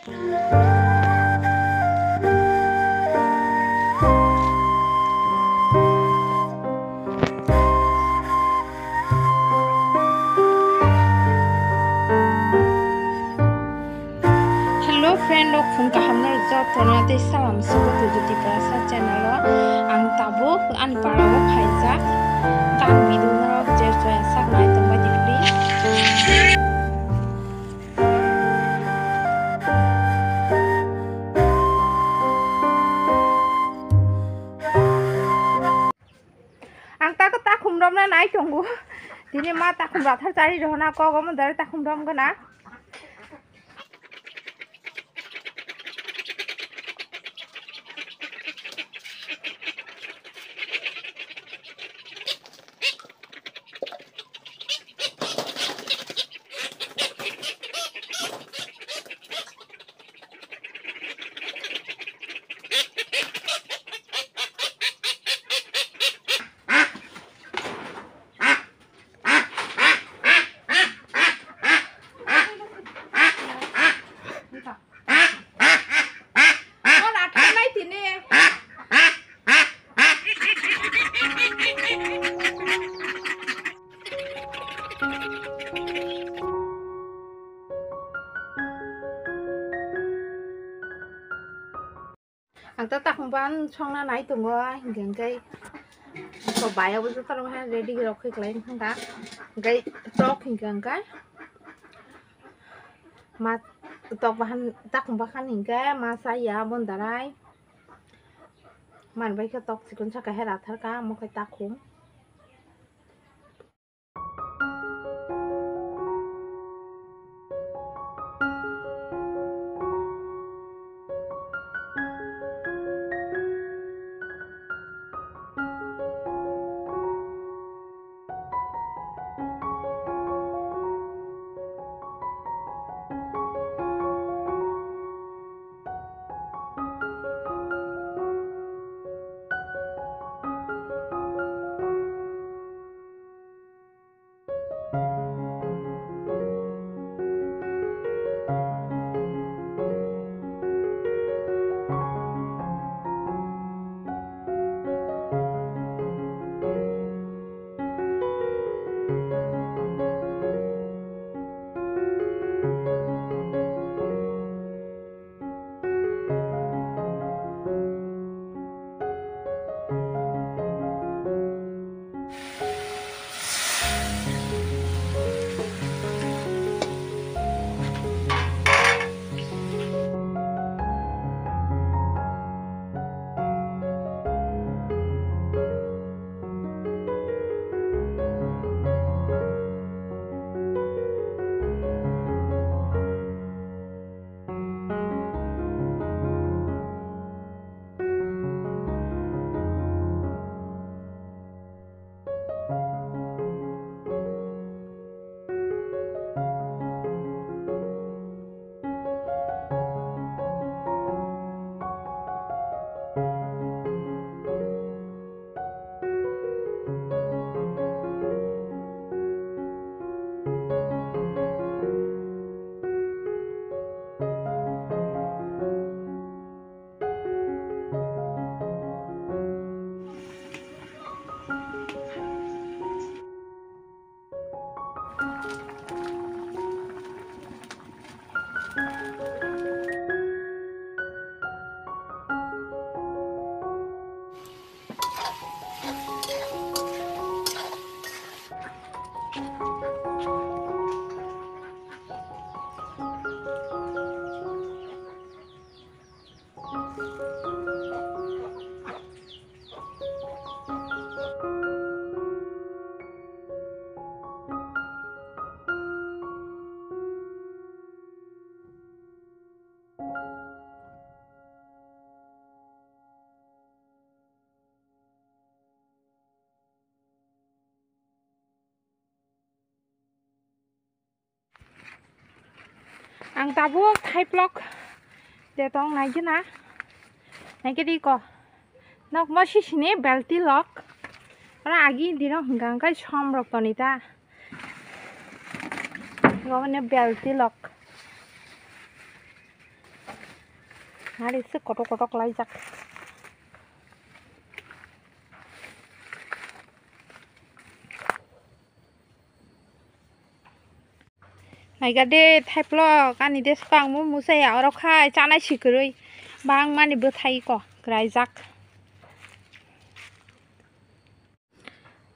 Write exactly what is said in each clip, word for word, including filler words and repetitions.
Hello friend rok, phung kaham no jotono tei salam sugo Tuju Tiprasa channel o. Ang tabuk ani para o phaijak. Tang video no je joya sak nai tongbai di please. Ang ta takhum romna nai tongo. Tini ma takhum rathar chari rohna kok omo dare takhum rom gana. Ang ta takhum ban songna nai tongo, hingke hingke ko bai abo joto rok hai ready rok khe klai wngkha da, hingke tok hingke hingke ma tok bahan takhum bahan hingke ma chaya bondarai man bai khe tok chikon saka hai rathar ka omo khe takhum. Ang tabuk thaiplok de tong naigina. Naigidi ko. Nok mo sisini belti lok. Ora agi dino hingka hingkai som rok toni ta. Ngo mane belti lok. Nari se kotok kotok laijak. Naiga de, thaiplok, ani de swkang mo musaya, oro khai chanai si kwrwi. Bangmani bwthai ko, kwraijak.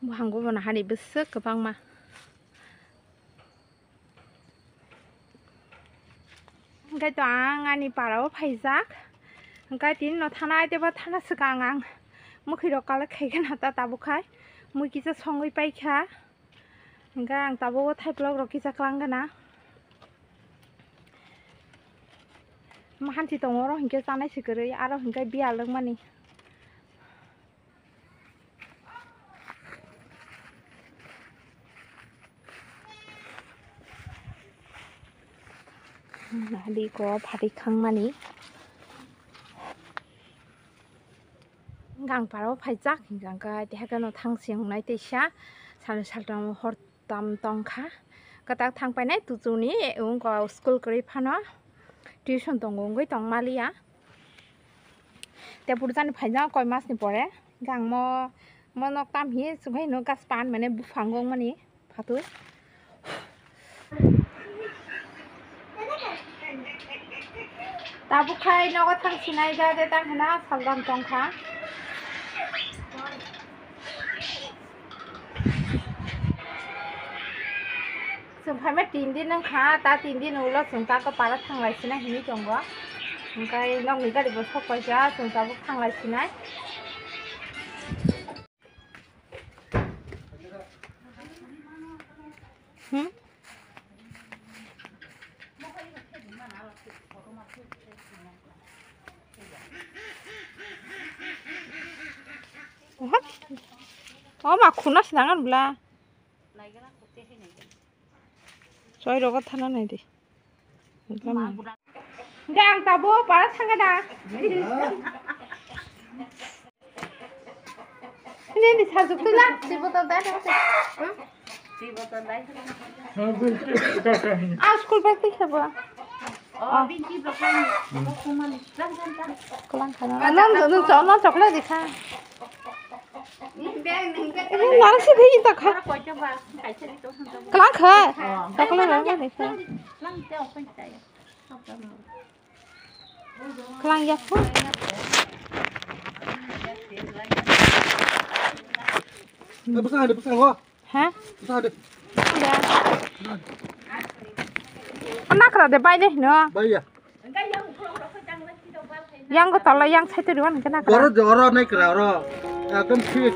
Buhango bono hani bwswk kwbangma. Hwnkhe to ang ani parao phaijak. Hwnkhe tini no thana, aiteba thana swkang ang mwkhwi rok collect khaikha na ta tabuk khai. Mui kisa songwi paikha. Hwnkhe ang tabuk o thaiplok rok kisa klang gana. Mahanchi tongo oro hwnkhe chanai si kwrwi, aro hwnkhe biyal wngmani. Nadi ko phatwi khangmani. Gang parao phaijak, hingkha khe tihakhe no thang siyang nai teisa, sal saltam hor tam tongkha. Kwtak thang painai tuchuni wngkha school kwrwi phano tuition tongo wngwi tong maliya. Te purjani phaina koi masni pore gang mo, mo nok tam hi chwngkhe hino gas pan mane buphang wngmani phatwi. Tabuk khai nogo thang sinai ja de tang hina salgam tongkha. Chwng phaima tin din wngkha, ta tin din ulo chwng ta ko para thanglai sinai hinwi tongo. Hwnkhe nokni gari bo sok paisa, chwng tabuk thanglai sinai. Hmm? Oho. O ma khuna sinangan bla. Soi rogo thana nai di. Hwnkhe ang tabuk para thangkha da. Nini sajwk twi la, twi botol dai, dai, dai. Hmm? Twi botol dai. Ah, school bag twi khebo. Oh, binti botol. Kwlang khana. Non, non, non, chocolate dikha. Ini narasi dei ta kha. Kwlang kha. Chocolate rang dikha. Kwlang ya phu. Eh, bwsa hade, bwsa ho. Ha? Bwsa hade. Ya. Nakra de bai de no. Bai ya. Yang ko tolo yang sai turi wan kena kara. Oro joro nai kra oro. Ekdom fit.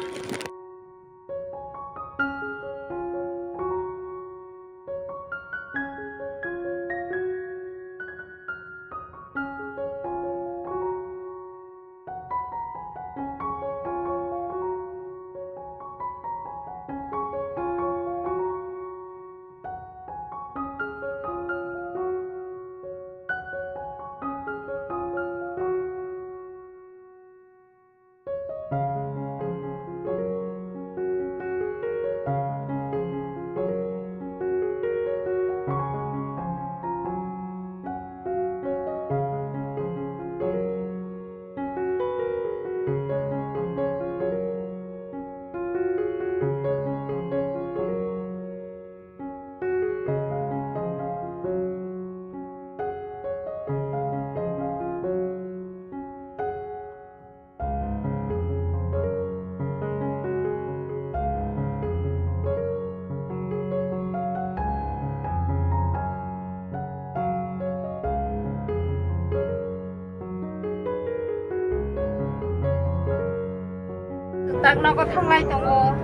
Tak nogo thanglai tongo.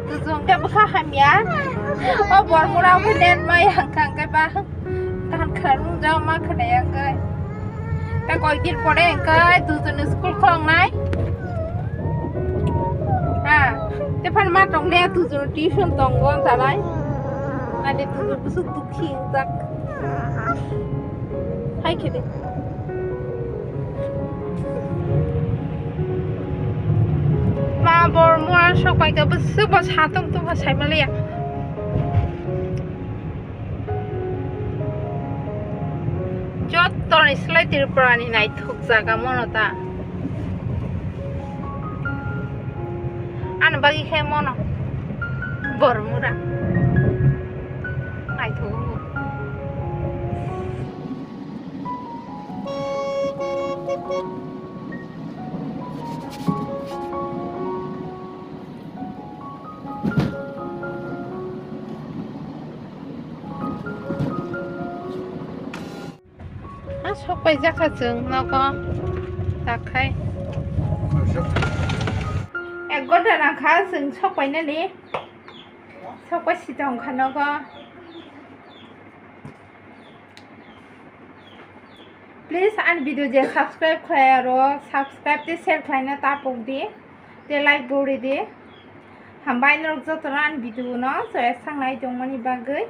Tujung khe bwkha hamya. O bormura bo net mai hangkha hangkhe ba. Tahan khwna nung jao ma khwna yang kai. Ta koi din pore kai tujung school khulong nai. Ha. Te phan ma tong le tujung tuition tong go talai. Ade tujung busuk dukhi jak. Hai khede. Ma bor mua sok pai ka bwswk bo satung tungkha sai maliya. Torni slai Tripura ni naithok jaga mono ta. Ano bagwi khe mono. Bormura. Naithok. Ah, sok pai jakha chwng nogo. Takhai. Ek ghonta nangkha chwng sok painani. Sok pai sita wngkha nogo. Please ani video je subscribe khlai aro subscribe tei share khlaina ta pok di. Tei like bo ri di. Hambai norok jotono ani video no choya sangnai tongmani bagwi.